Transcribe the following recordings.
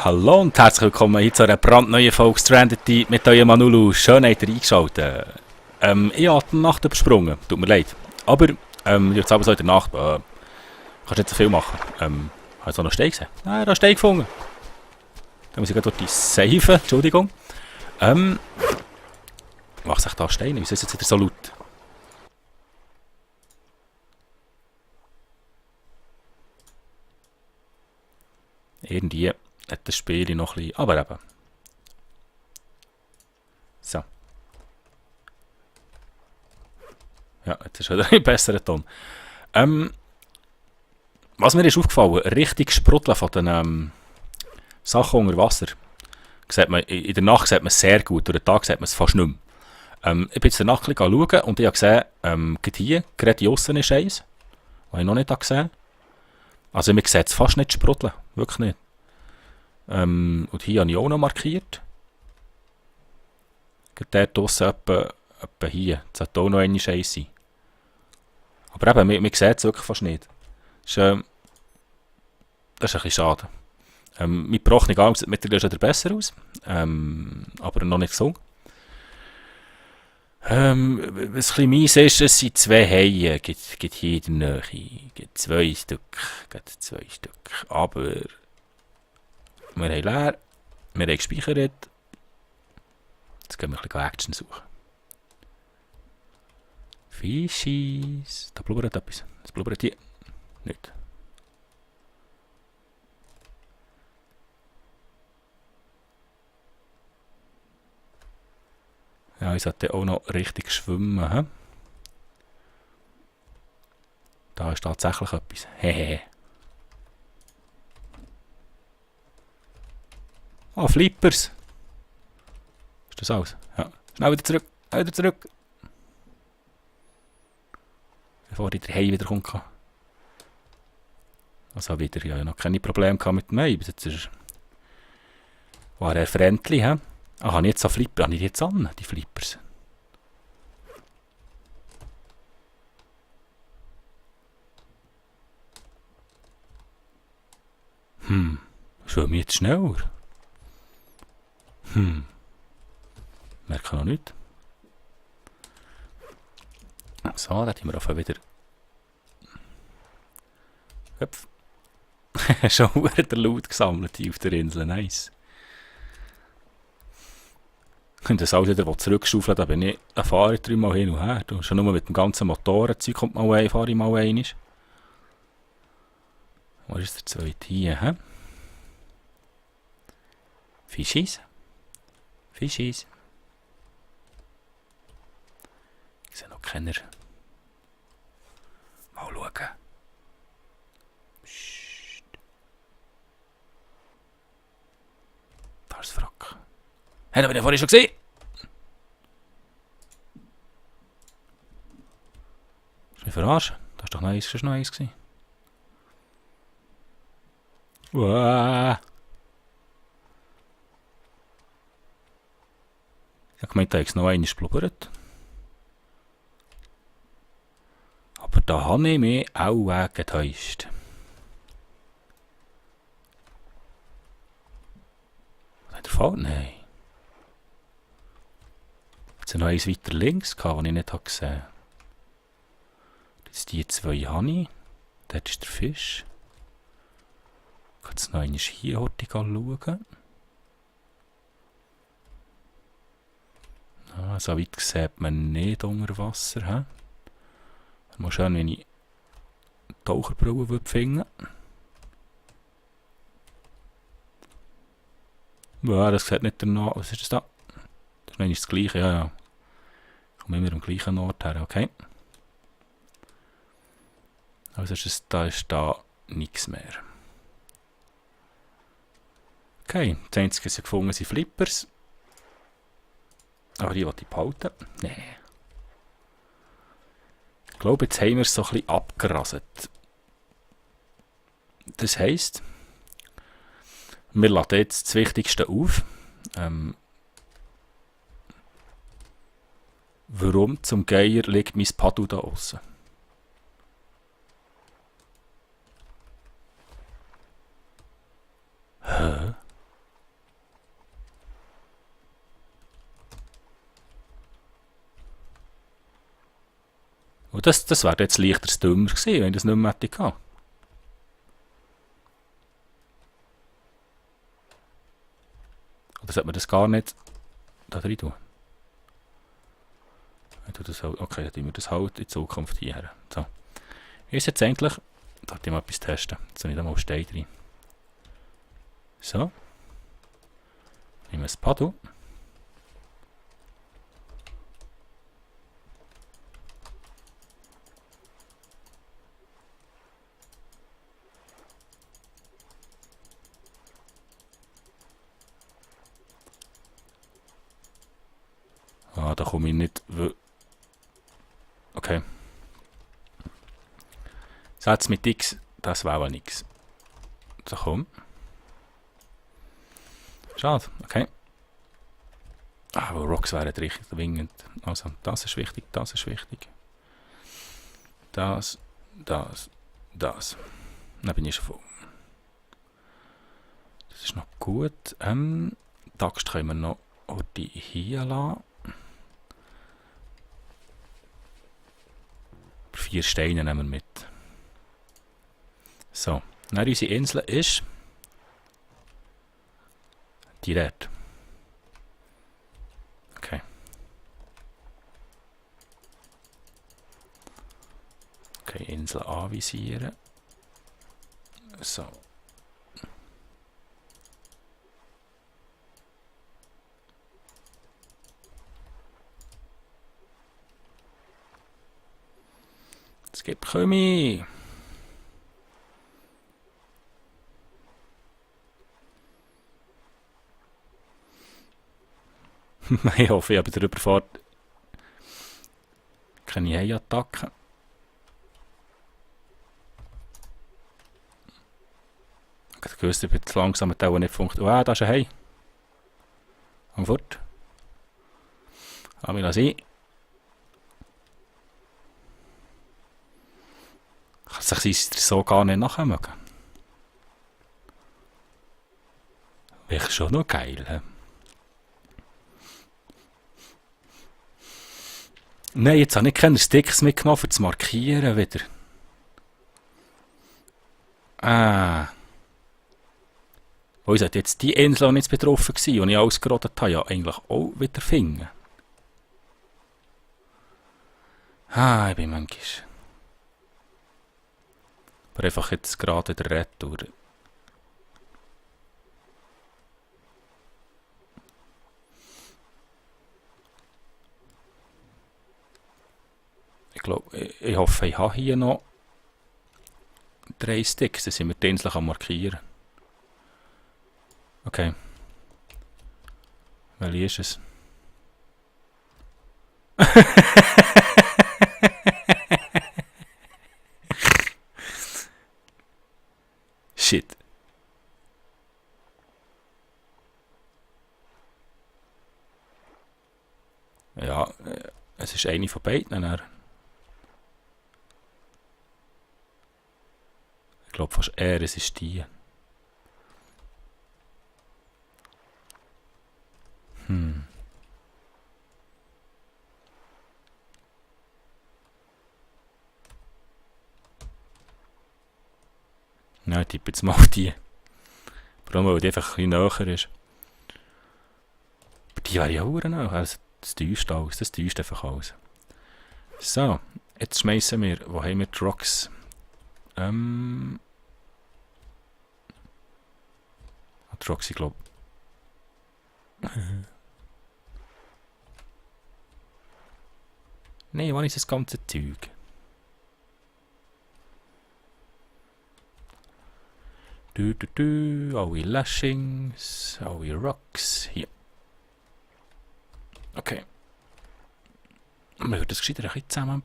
Hallo und herzlich willkommen hier zu einer brandneuen Folge Stranded mit eurem Manulu. Schön, habt ihr eingeschaltet. Ich habe die Nacht übersprungen, tut mir leid. Aber jetzt aber so in der Nacht, kannst nicht so viel machen. Hast du noch einen Stein gesehen? Nein, da einen Stein gefunden. Dann muss ich gerade durch die Seife, Entschuldigung. Was sich da Steine? Wieso ist es jetzt wieder so laut? Irgendwie hat das Spiel noch ein bisschen... Aber eben. So. Ja, jetzt ist wieder ein besserer Ton. Was mir ist aufgefallen, richtig Sprudeln von den Sachen unter Wasser. Sieht man, in der Nacht sieht man es sehr gut, durch den Tag sieht man es fast nicht mehr. Ich bin jetzt in der Nacht schauen und ich habe gesehen, gerade hier, gerade hier aussen ist eins, was ich noch nicht gesehen habe. Also man sieht es fast nicht sprudeln, wirklich nicht. Und hier habe ich auch noch markiert. Gerade dort draussen etwa hier, das sollte auch noch eine Scheiße sein. Aber eben, man sieht es wirklich fast nicht. Das ist ein bisschen schade. Mein gebrochener Arm sieht mittlerweile schon wieder besser aus, aber noch nicht gesund. Was ein bisschen mies ist, es sind zwei Haie, gibt hier in der Nähe, gibt zwei Stück, aber wir haben leer, wir haben gespeichert, jetzt gehen wir ein bisschen Action suchen. Fischis, da blubbert etwas, das blubbert hier, nicht. Ja, ich sollte auch noch richtig schwimmen. He? Da ist tatsächlich etwas. Hehehe. Ah, Flippers. Ist das alles? Ja. Schnell wieder zurück. Wieder zurück. Bevor ich der Hai wieder kommt. Also wieder. Ich habe ja noch keine Probleme mit dem Hai. Bis jetzt war er freundlich. He? Ah, habe ich jetzt so Flipper? Habe ich die jetzt an, die Flippers? Schwimme ich jetzt schneller? Merke noch nicht. So, da haben wir auf wieder... Hüpf. Schon wieder laut gesammelt hier auf der Insel, nice. Und das alles wieder zurückschaufeln, da bin ich ein Fahrer dreimal hin und her. Du, schon nur mit dem ganzen Motorenzeug kommt mal ein, fahre ich mal einmal. Wo ist der zweite hier, hä? Fischis? Fischis? Ich sehe noch keiner. Mal schauen. Psst. Da ist das Wrack. Hey, da bin ich vorhin schon gesehen. Ist mich verarschen? Da ist doch noch eins gewesen. Uah. Ich habe gemeint, da ist noch einmal blubbert. Aber da habe ich mich auch getäuscht. Hat er Fall? Nein. Jetzt noch eins weiter links, das ich nicht gesehen habe. Jetzt die zwei habe ich. Dort ist der Fisch. Ich kann jetzt noch einmal hier schauen. Ah, so weit sieht man nicht unter Wasser. Man muss schauen, wenn ich Taucherbrille finden. Ja, das sieht nicht danach. Was ist das da? Das ist das gleiche, ja. Ich komme immer am gleichen Ort her, okay. Also da ist da nichts mehr. Okay, das einzige, was ich gefunden habe, sind Flippers. Aber die wollte ich behalten. Nee. Ich glaube, jetzt haben wir es so ein bisschen abgerasselt. Das heisst, wir laden jetzt das Wichtigste auf. Warum zum Geier liegt mein Padu da aussen? Hä? Und das wäre jetzt leichter dümmer gewesen, wenn ich das nicht mehr hätte gehabt. Oder sollte man das gar nicht da drin tun? Okay, dann tun wir das halt in Zukunft hier. So. Wie ist jetzt eigentlich? Da wollte ich mal etwas testen. Jetzt soll ich da mal Stein rein. So. Nehmen wir das Paddel. Ah, da komme ich nicht. Okay. Satz mit X, das war aber nichts. So, komm. Schade, okay. Aber Rocks wären richtig dringend. Also, das ist wichtig, das ist wichtig. Das. Dann bin ich schon voll. Das ist noch gut. Die Axt können wir noch die hier lassen. 4 Steine nehmen wir mit. So, dann unsere Insel ist die dort. Okay. Okay, Insel anvisieren. So. Es gibt Krümmi. Ich hoffe, ich habe bei der Überfahrt keine Hai-Attacken. Ich habe gewusst, ich bin zu langsam mit der nicht funktioniert. Oh, da ist ein Hai. Komm fort. Lass mich sein. Kann sich so gar nicht nachkommen. Wäre schon noch geil. He? Nein, jetzt habe ich keine Sticks mitgenommen, um zu markieren wieder. Wo ist jetzt die Insel nicht betroffen gewesen, und ich ausgerottet habe, ja eigentlich auch wieder finden. Ich bin manchmal. Aber einfach jetzt gerade der Retour. Ich glaube, ich hoffe, ich habe hier noch 3 Sticks, dann sind wir die Insel markieren. Okay. Welche ist es? Shit. Ja, es ist eine von beiden. Ich glaube fast eher, es ist die. Ja, ich tippe jetzt mal auf die. Vor allem, weil die einfach ein bisschen näher ist. Aber die wäre ja auch näher. Also, das täuscht alles. Das täuscht einfach alles. So, jetzt schmeißen wir. Wo haben wir die Rocks? Die Rocks, ich glaube. Nein, wann ist das ganze Zeug? Alle Lashings, alle Rocks. Hier. Okay. Wir würden das gescheiter ein bisschen zusammen.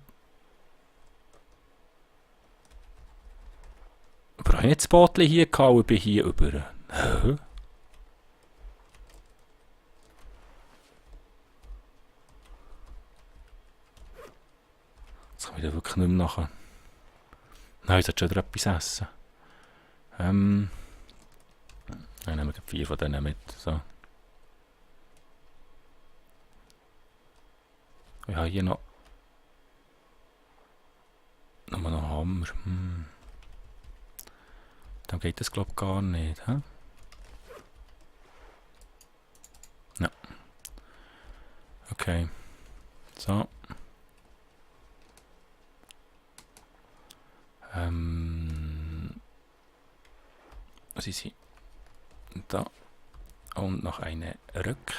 Aber habe ich nicht das Bootchen hier gehabt und bin hier über. Hä? Jetzt kann ich da wirklich nicht mehr nachher. Nein, ich sollte schon wieder etwas essen. Dann nehmen wir 4 von denen mit. So. Ich habe hier noch Dann geht das, glaube ich, gar nicht. Hä? Ja. Okay. So. Was ist sie? Da. Und noch eine Rück.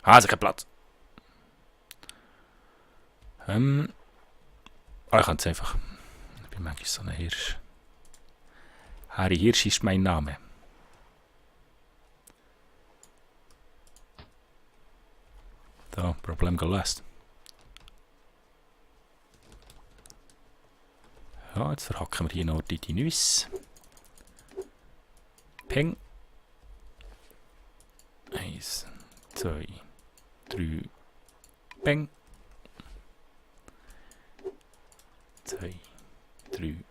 Also kein Platz. Ich kann es einfach. Ich bin manchmal so ein Hirsch. Harry Hirsch ist mein Name. Da, Problem gelöst. Ja, jetzt verhacken wir hier noch die Nüsse. Peng. 1, 2, 3. Peng. 2, 3.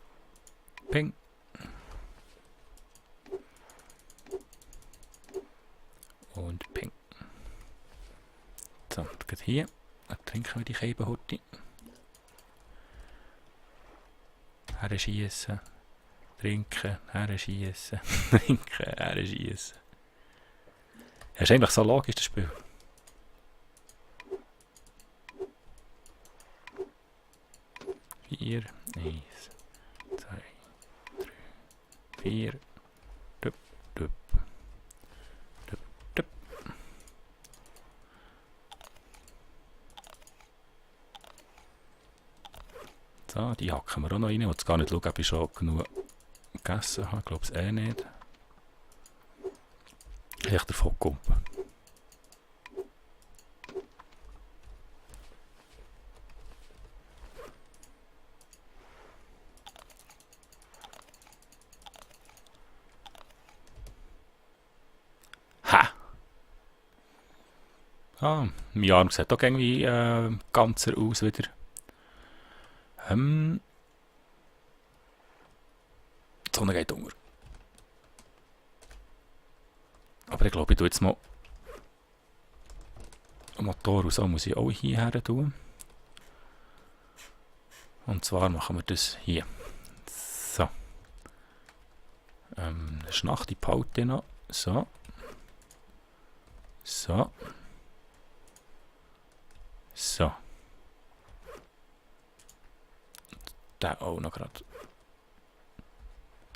Peng. Und peng. So, geht hier. Dann trinken wir die Käbenhorti. Herschiessen. Trinken. Herschiessen. Trinken. Herschiessen. Ja, ist eigentlich so logisch, das Spiel. Vier. 1, 2, 3, 4. Dup, dup. Dup, dup. So, die hacken wir auch noch rein. Ich will jetzt gar nicht schauen, ob ich schon genug gegessen habe. Ich glaube es eh nicht. Echt davon kumpen. Ha! Ah, mein Arm sieht auch irgendwie ganzer aus wieder. Die Sonne geht unter. Aber ich glaube, ich tue jetzt mal den Motor aus. Muss ich auch hierher tun. Und zwar machen wir das hier. So. Schnacht die Paute noch. So. So. So. Der auch noch gerade.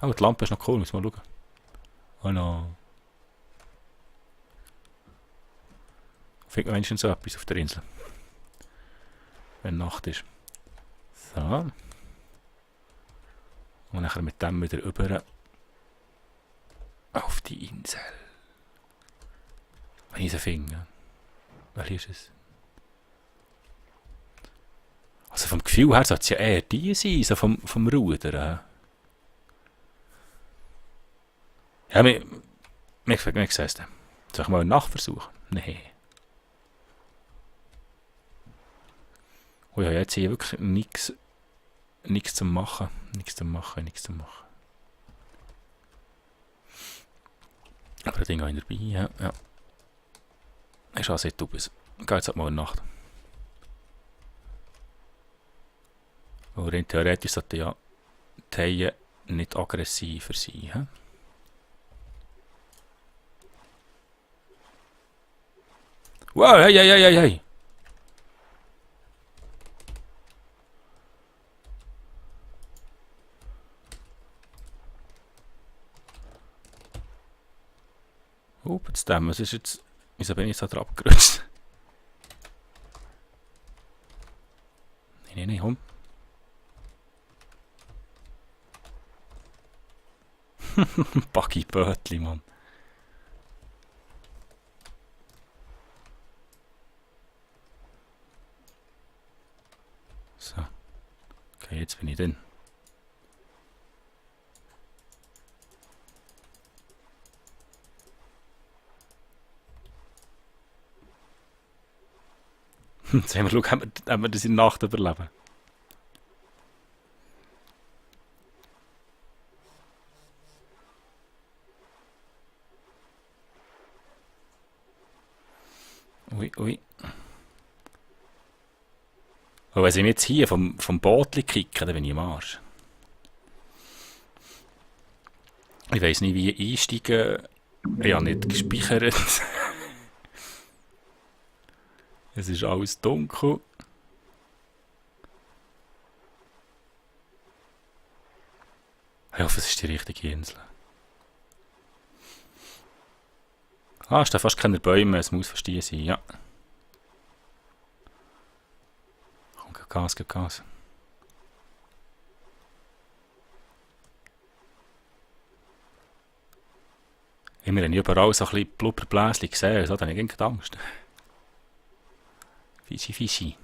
Oh, die Lampe ist noch cool, muss mal schauen. Oh no. Findet man wenigstens so etwas auf der Insel. Wenn Nacht ist. So. Und nachher mit dem wieder über auf die Insel. Wenn ich sie finde. Welche ist es? Also vom Gefühl her sollte es ja eher die sein, so vom Rudern. Ja, mir gesagt es. Soll ich mal eine Nacht versuchen? Nein. Oh ja, jetzt hier wirklich nichts zu machen. Nichts zu machen. Aber das Ding habe ich dabei, ja. Ist also nicht Tubes. Geht jetzt halt mal eine Nacht. Aber rein theoretisch sollte ja die Haie nicht aggressiver sein. He? Wow, hey. Jetzt dem, was ist jetzt... Wieso bin ich jetzt da drauf gerutscht? Nein, komm. Buggy Bötli, Mann. So. Okay, jetzt bin ich drin. Jetzt haben wir schauen, ob wir das in der Nacht überleben. Ui. Weil wenn sie mich jetzt hier vom Bootli kicken, dann bin ich am Arsch. Ich weiss nicht, wie einsteigen. Ich habe nicht gespeichert. Es ist alles dunkel. Ich hoffe, es ist die richtige Insel. Ah, es stehen fast keine Bäume, es muss verstehen sein, ja. Komm, gib Gas, gib Gas. Wir haben überall so ein bisschen Blubberbläschen gesehen, so, da habe ich keine Angst. Fischi, Fischi.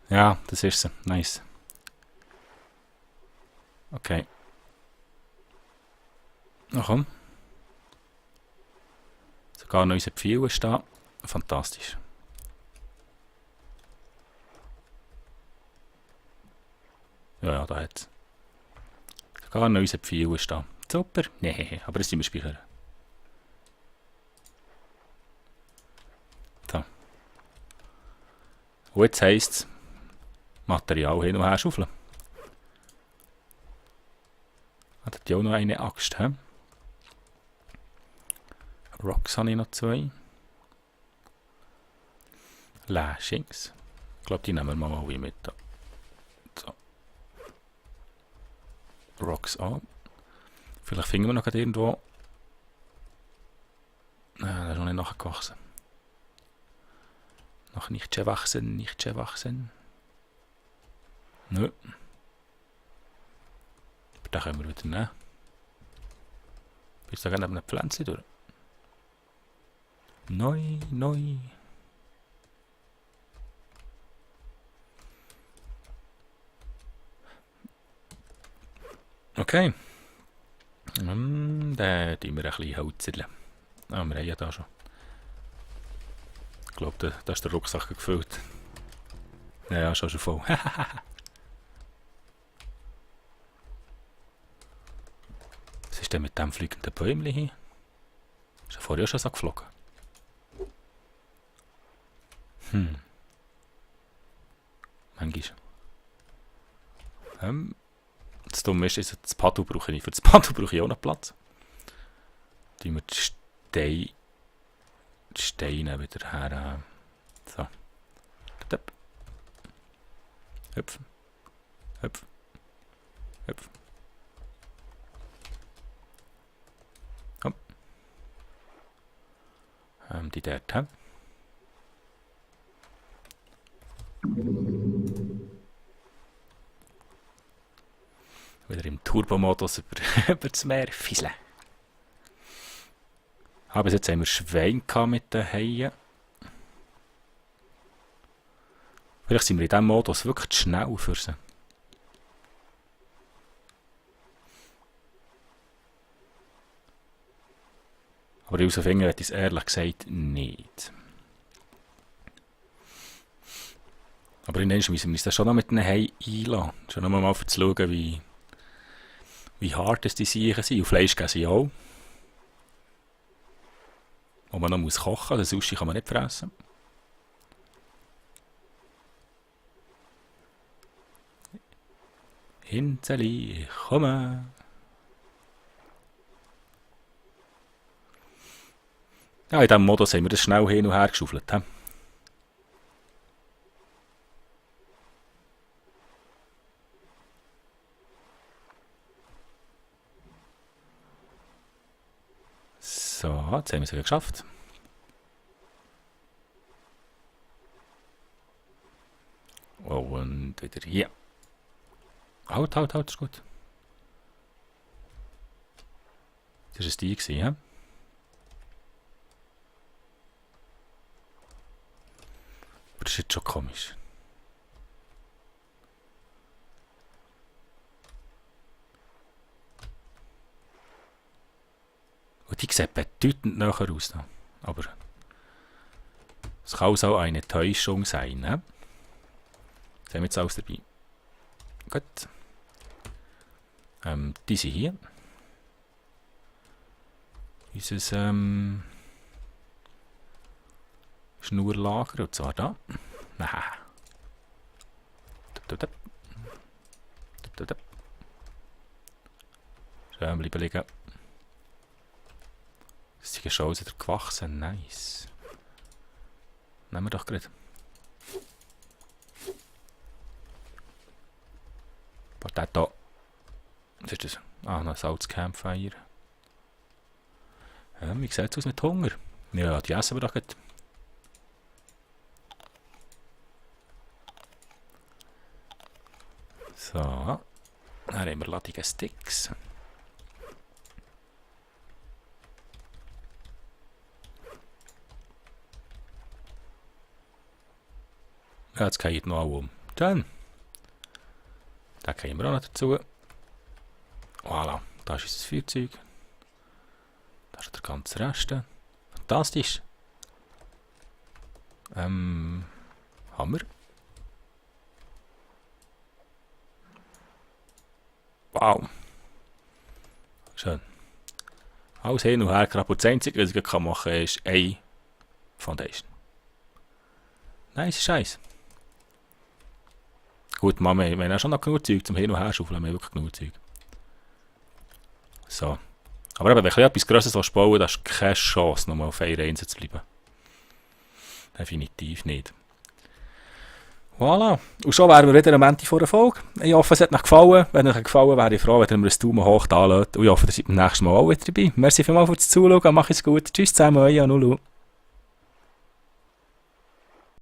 Ja, das ist sie. Nice. Okay. Na komm. Sogar noch unser Pfeil ist da. Fantastisch. Ja, da hat es. Sogar noch unser Pfeil ist da. Super. Nee, aber das sind wir speichern. So. Und jetzt heisst es, Material hin und her schaufeln. Hat die auch noch eine Axt, hä? Rocks habe ich noch 2. Lashings. Ich glaube, die nehmen wir mal alle mit. So. Rocks an. Vielleicht finden wir noch irgendwo. Das ist noch nicht nachgewachsen. Noch nicht wachsen, nicht wachsen. Nö. Aber den können wir wieder nehmen. Bist du da neben einer Pflanze durch? Neu. Okay. Dann tun wir ein bisschen Holzerle. Ah, wir haben ja da schon. Ich glaube, da ist der Rucksack gefüllt. Ja, schon voll. Was ist denn mit dem fliegenden Bäumchen hier? Ist er vorher schon so geflogen? Manchmal. Das Dumme ist, das Paddel brauche ich nicht. Für das Paddel brauche ich auch noch Platz. Tun wir die Steine wieder her. So. Hüpf. Hüpf. Hüpf. Komm. Die dort haben. Wieder im Turbomodus über das Meer fieseln. Bis jetzt haben wir Schwein mit den Haien. Vielleicht sind wir in diesem Modus wirklich zu schnell für sie. Aber herausfinden hätte ich es ehrlich gesagt nicht. Aber in müssen wir uns das schon noch mit den Haien einlassen. Schon noch mal zu schauen, wie hart die Siechen sind. Und Fleisch geben sie auch. Und man noch muss kochen, den Sushi kann man nicht fressen. Hinzeli, ich komme. Ja, in diesem Modus haben wir das schnell hin und her geschaufelt. He? So, jetzt haben wir es ja geschafft. Und wieder hier. Halt, ist gut. Das war es die, ja? Aber das ist jetzt schon komisch. Und die sieht bedeutend näher aus. Aber es kann auch eine Täuschung sein. Ne? Das haben wir jetzt alles dabei. Gut. Die sind hier. Unser Schnurlager, und zwar da. Nein. Schön bleiben liegen. Das ist schon wieder gewachsen, nice. Nehmen wir doch gerade. Potato. Was ist das? Ah, noch ein Salzcampfire. Ja, wie sieht es aus mit Hunger? Ja, die essen wir doch gerade. So. Dann haben wir ladige Sticks. Ja, jetzt geht noch um. Dann. Da kommen wir auch noch dazu. Voilà, da ist unser Feuerzeug. Da ist der ganze Rest. Fantastisch. Hammer. Wow. Schön. Alles hin und her gerade. Das Einzige, was ich machen kann, ist eine Foundation. Nice Scheiß. Gut, Mama, wir haben schon noch genug Zeug zum Hin- und Her schaufeln. Wir haben wirklich genug Zeug. So. Aber eben, wenn ich etwas Grosses bauen will, hast du keine Chance, nochmal auf einer Insel zu bleiben. Definitiv nicht. Voilà. Und schon wären wir wieder am Ende vor der Folge. Ich hoffe, es hat euch gefallen. Wenn euch gefallen wäre ich froh, wenn ihr mir ein Daumen hoch da lasst. Und ich hoffe, ihr seid beim nächsten Mal auch wieder dabei. Merci vielmals fürs Zuschauen. Macht es gut. Tschüss zusammen, euer Nulu.